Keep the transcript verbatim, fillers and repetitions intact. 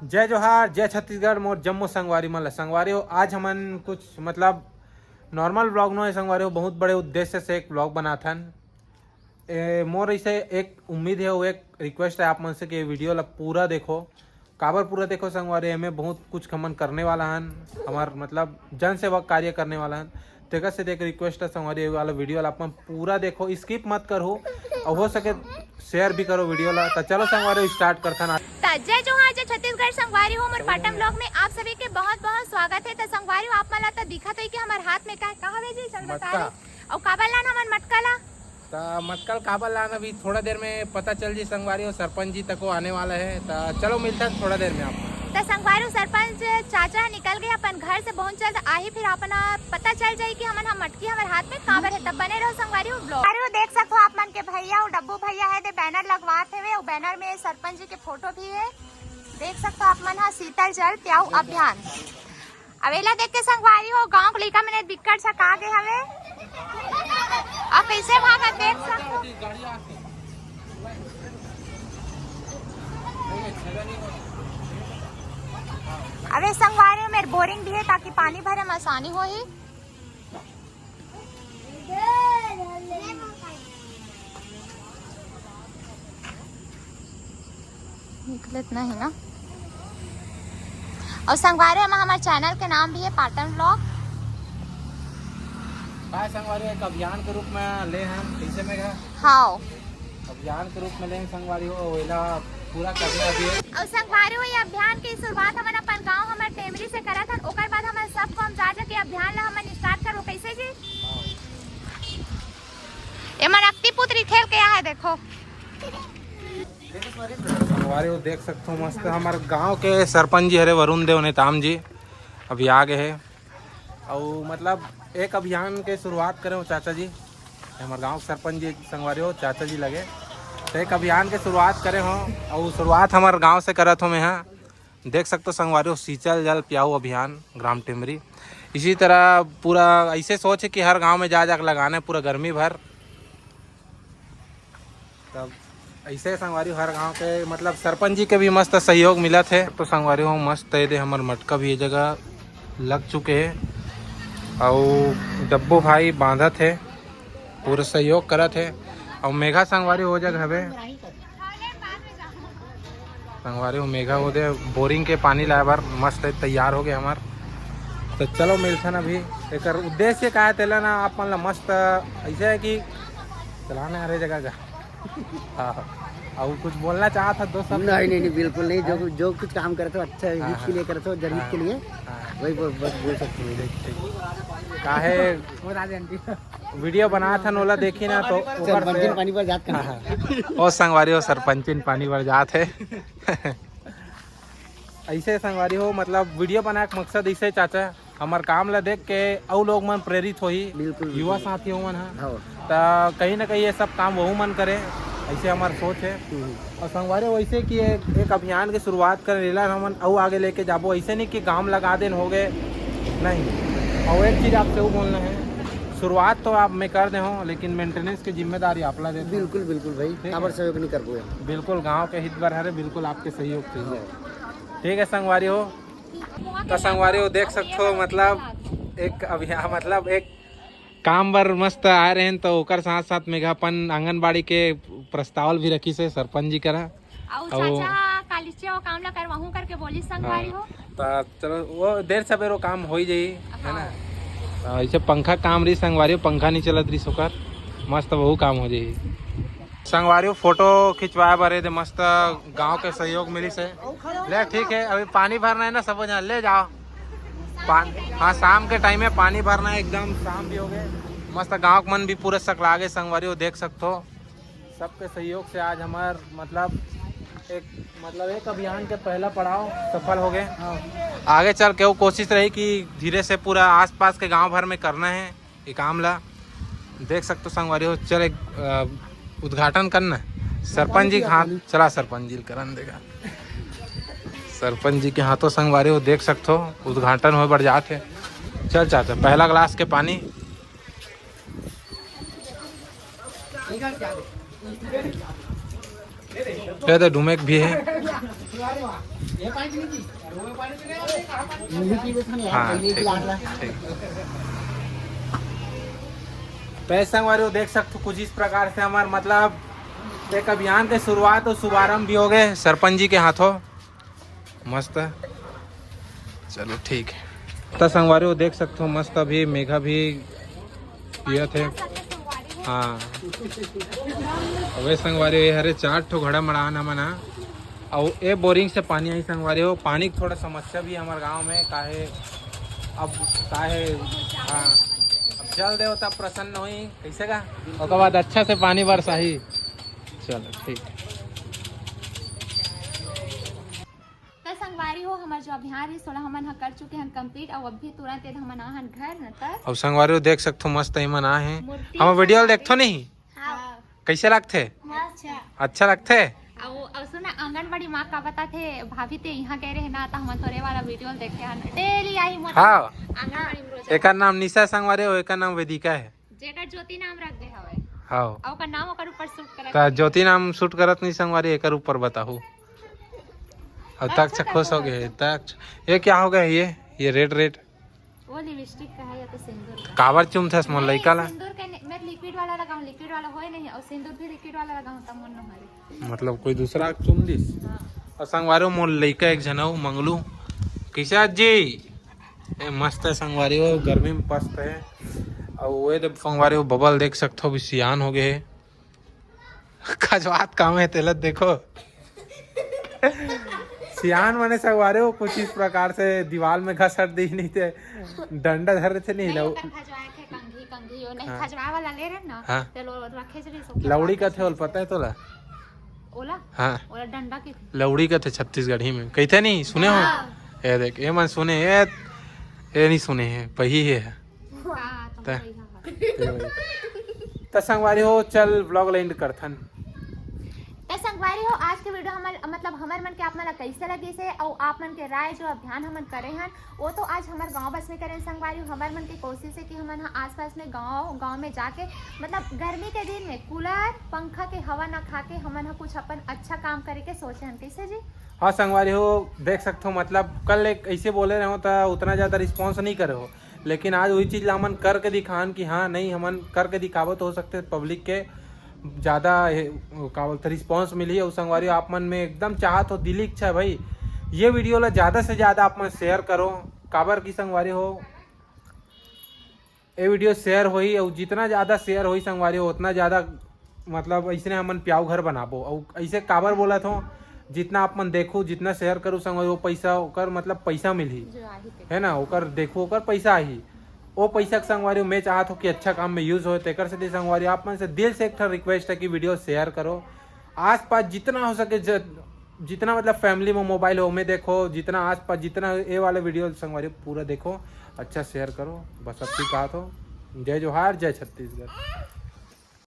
जय जोहार, जय छत्तीसगढ़, मोर जम्मो संगवारी मन ला। संगवारी हो, आज हमन कुछ मतलब नॉर्मल व्लॉग नो हे संगवारी हो, बहुत बड़े उद्देश्य से एक व्लॉग बनाथन। ए, मोर इसे एक उम्मीद है, वो एक रिक्वेस्ट है आप मन से कि ये वीडियो ला पूरा देखो। काबर पूरा देखो संगवारी, हमें बहुत कुछ हमन करने वाला हन, हमार मतलब जन सेवा कार्य करने वाला हन। तेकर से एक रिक्वेस्ट है संगवारी, ये वाला वीडियो ला अपन पूरा देखो, स्किप मत करो और हो सके शेयर भी करो वीडियो ला। तो चलो संगवारी, स्टार्ट करथन आज। त जय जोहार, जय छत्तीसगढ़ संगवारी हो, मोर पाटन व्लॉग में आप सभी के बहुत बहुत स्वागत है। त संगवारी हो, आप मन ला त दिखत होई कि हमार हाथ में का, का हवे जी, चल बता मटका। दे। अउ काबर लान हमन मटका ला? त मटका ल काबर लान, अभी थोड़ा देर में पता चल जी संगवारी हो, सरपंच जी तको आने वाला है। त चलो मिलता है थोड़ा देर में आप। त संगवारी हो, सरपंच चाचा निकल गए अपन घर से, बहुत जल्द आही, फिर अपन पता चल जाई कि हमन हम मटकी हमर हाथ में काबर है। तब बने रहो संगवारी हो व्लॉग। अरे वो देख सकते हो आप मन के भैया, वो डब्बू भैया है, दे बैनर लगवात हवे, वो बैनर में सरपंच जी के फोटो भी है। देख सकते हो आप मन हा शीतल जल पियाऊ अभियान। अब एला देख के संगवारी हो, गांव के लइका मन बिक्कट छका गे हवे। अब कैसे भागत देख सकत हो। अबे संगवारी हो, मेर बोरिंग भी है, ताकि पानी भरे में आसानी होही। निकलत नहीं ना। और संगवारी, हम हमारे चैनल के नाम भी है पाटन व्लॉग। काय संगवारी, एक अभियान के रूप में ले हन, कैसे में गा? हाँ। अभियान के रूप में ले हन संगवारी हो, वेला पूरा करना भी है। और संगवारी हो, ये अभियान की शुरुआत हमन अपन गांव हमर टेमरी से करत हन, ओकर बाद हमन सब को हम जा जा के अभियान ला हमन स्टार्ट करबो। कैसे जी? हाँ। एमन अक्ति पुत्री खेल के आए, देखो। संगवारी हो, देख सकथो मस्त हमर गांव के सरपंच जी हरे वरुण देव नेताम जी, अभी आ गए हे। अउ मतलब एक अभियान के शुरुआत करे हो चाचा जी, हमर गांव के सरपंच जी संगवारी हो, चाचा जी लगे। तो एक अभियान के शुरुआत करे हो, अउ शुरुआत हमर गांव से करत हो मैं, हाँ। देख सकते हो संगवारी हो, शीतल जल पियाऊ अभियान ग्राम टेमरी। इसी तरह पूरा ऐसे सोच है कि हर गांव में जा जाकर लगाना है पूरा गर्मी भर। तब ऐसे संगवारी हो, हर गांव के मतलब सरपंच जी के भी मस्त सहयोग मिलत है। तो संगवारी हो मस्त है दे, हमर मटका भी ये जगह लग चुके है, अउ डब्बो भाई बांधत है, पूरा सहयोग करत है। अउ मेघा संगवारी हो जगह हवे, संगवारी हो, मेघा हो दे बोरिंग के पानी लाए बर मस्त तैयार हो गए हमार। तो चलो मिलथन अभी। एकर उद्देश्य का है तेला ना, आप मन ला मस्त ऐसे है कि चलाना हरे जगह का। हाँ, और कुछ बोलना चाहत है दोस्त? नहीं, नहीं, नहीं, बिल्कुल नहीं। जो, जो कुछ काम करते हो अच्छा है, हाँ, हित के लिए करते हो, जनहित के लिए, हाँ। वही ब-, बस बोल सकते हो। ठीक, ठीक। काहे वो राज आंटी। वीडियो बनात हन, ओला देखी ना, तो ओकर से सरपंचिन पानी पर जात का। हाँ, हाँ। ओ संगवारी हो, सरपंचिन पानी पर जात है। ऐसे संगवारी हो, मतलब वीडियो बनाए के मकसद ऐसे चाचा, हमर काम ला देख के अउ लोग मन प्रेरित होही, बिल्कुल, युवा बिल्कुल। साथी हो मन हा। हाँ। त कहीं ना कहीं ये सब काम वहू मन करे, ऐसे हमार सोच है। हम्म। और संगवारी हो, वैसे कि एक, एक अभियान के शुरुआत करे, एला हमन अउ आगे लेके जाबो। ऐसे नहीं कि काम लगा देन हो गए, नहीं। और एक चीज आपसे वो बोलना है, शुरुआत तो आप मैं कर दे हो, लेकिन मेंटेनेंस की जिम्मेदारी आप ला देते हो। बिल्कुल, बिल्कुल भाई, ठीक है। काबर सहयोग नहीं करबो यार। बिल्कुल, गांव के हित बर हरे, बिल्कुल आपके सहयोग चाहिए। हाँ। ठीक है संगवारी हो, तो संगवारी हो देख सकते हो, मतलब एक अभियान, मतलब एक काम बर मस्त आए रहेन, तो ओकर साथ साथ मेघा अपन आंगनबाड़ी के प्रस्ताव भी रखिस हे सरपंच जी करा। अउ अउ चाचा कालिचे वो काम ला करवाहूं करके बोलिस संगवारी हो। हाँ, त चलो, वो देर सबेर वो काम हो ही जाई, है ना? हाँ। हाँ, ऐसे पंखा काम रही संगवारी हो, पंखा नहीं चलत रही ओकर, मस्त वहू काम हो जाई। संगवारी हो, फोटो खिंचवाए बर ए दे मस्त गांव के सहयोग मिलिस हे। ले ठीक है, अभी पानी भरना है ना, सब जन ले जाओ। पान-, हाँ, शाम के टाइम में पानी भरना है, एकदम शाम भी हो गए। मस्त गांव के मन भी पूरे सकला गे संगवारी हो, देख सकते हो। सबके सहयोग से आज हमार मतलब एक, मतलब एक अभियान के पहला पड़ाव सफल हो गए। हाँ। आगे चल के वो कोशिश रही कि धीरे से पूरा आसपास के गांव भर में करना है ये काम ला। देख सकते हो संगवारी हो, चल एक, अ, उद्घाटन करना है। सरपंच जी के हाथ, चला सरपंच जी करन देगा। सरपंच जी के हाथों संगवारी हो, देख सकते हो उद्घाटन हो बर जात है। चल चाचा, पहला गिलास के पानी। ये दे ढुमेक भी है। हाँ, ठीक, ठीक। तो संगवारी हो, देख सकते हो कुछ इस प्रकार से हमार मतलब एक अभियान के शुरुआत और शुभारंभ भी हो गए सरपंच जी के हाथों। मस्त। चलो ठीक है। तो संगवारी हो, देख सकते हो मस्त अभी मेघा भी पियत हे। हाँ। अबे संगवारी हो, ये हरे चार ठो घड़ा मड़ान हमन हा। अउ ए बोरिंग से पानी आई संगवारी हो। पानी के थोड़ा समस्या भी है हमारे गांव में, काहे अब काहे, हाँ, अब जल देवता प्रसन्न होई, कैसे का, ओकर बाद अच्छा से पानी बरसाही। चलो ठीक। तो संगवारी हो, हमार जो अभियान रहिस ओला हमन ह कर चुके हन कंप्लीट, अउ अभी तुरंत ये हमन आहन घर न। त अब संगवारी हो, देख सकथो मस्त एमन आए हैं। मूर्ति हमर वीडियो ल संगवारी। देखथो नहीं? हाँ। कैसे लगथे? अच्छा। अच्छा लगथे? अउ, अउ सुन, आंगनबाड़ी माँ का बताथे, भाभी ते यहाँ गए रहे ना, त हमन तोरे वाला वीडियो ल देखे हन। डेली आई मोर हाँ। आंगनबाड़ी में रोज। एकर नाम निशा संगवारी हो, एकर नाम वेदिका है। जेकर ज्योति नाम रख दे हवे। हाँ। अउ ओकर नाम ओकर ऊपर शूट करत त नहीं। ज्योति नाम शूट करत नहीं संगवारी, एकर ऊपर बताहू। अब तक अच्छा से खुश हो गए, तक ये क्या हो गया ये, ये रेड रेड? वो लिपस्टिक का है या तो सिंदूर का। काबर चुमथस मोर नहीं, लइका ला? सिंदूर के नहीं, मैं लिक्विड वाला लगाऊं, लिक्विड वाला होए नहीं, और सिंदूर भी लिक्विड वाला लगाऊं, तब मन न हरे। मतलब कोई दूसरा चुम दिस? हाँ। और संगवारी हो, मोर लइका एक झन अउ मंगलू। कैसे आज जी? ए, मस्त है संगवारी हो, गर्मी में पस्त है। और वो तो संगवारी हो, बबल देख सकते हो, अभी सियान हो गए है। खजवात काम है तेलत देखो। सियान मने संगवारी हो, कुछ इस प्रकार से दीवार में घसट दी नहीं थे, डंडा धरे थे नहीं नहीं, लो। ओकर खजवाए थे कंघी, कंघी, ओ नहीं, हाँ। खजवाए वाला ले रहे ना, हाँ। ते लो रखे से नहीं, सो लौड़ी का थे, ओल पता है तोला? ओला? हाँ। ओला डंडा के थे। लौड़ी का थे छत्तीसगढ़ी में, कही थे नहीं, सुने हो? हाँ। ये देख, ये मन सुने, ये, ये नहीं सुने हैं, पही है। हाँ, तो त- वही है। त संगवारी हो, चल vlog ला end करथन। त संगवारी हो, आज के वीडियो हमर, मतलब हमर मन के आप मन ला कैसे लगिस हे, अउ आप मन के राय जो अभियान हमन करे हन, वो तो आज हमर गांव बस में करे हन संगवारी हो। हमर मन के कोशिश है कि हमन ह आसपास में गांव, गांव में जाके, मतलब गर्मी के दिन में कूलर, पंखा के हवा ना खा के हमन ह कुछ अपन अच्छा काम करे के सोचे हन। कैसे जी? हाँ संगवारी हो, देख सकते हो, मतलब कल एक ऐसे बोले रहे हो तो उतना ज़्यादा रिस्पॉन्स नहीं करे हो, लेकिन आज वही चीज़ ला हमन करके दिखान कि हाँ, नहीं, हमन करके दिखाबो तो हो सकते पब्लिक के ज़्यादा, हे, का बोलते, रिस्पॉन्स मिली। और संगवारी हो, आप मन में एकदम चाहत हो, दिली इच्छा है भाई, ये वीडियो ला ज़्यादा से ज़्यादा आप मन शेयर करो। काबर की संगवारी हो, ये वीडियो शेयर होई, और जितना ज़्यादा शेयर होई संगवारी हो, उतना ज़्यादा, मतलब ऐसने हमन प्याऊ घर बनाबो। और ऐसे काबर बोलत हो, जितना आप मन देखो, जितना शेयर करो संगवारी, वो पैसा ओकर, मतलब पैसा मिलही, जो आही ते। है ना, ओकर देखो, ओकर पैसा आही। वो पैसा के संगवारी हो, मैं चाहत हो कि अच्छा काम में यूज हो, तेकर से संगवारी हो, आप मन से दिल से एक ठन रिक्वेस्ट है कि वीडियो शेयर करो, आसपास जितना हो सके ज-, जितना मतलब फैमिली में मोबाइल हो, ओमे देखो, जितना आसपास, जितना ये वाला वीडियो संगवारी हो, पूरा देखो, अच्छा शेयर करो। बस अतकी कहत हो, जय जोहार, जय छत्तीसगढ़।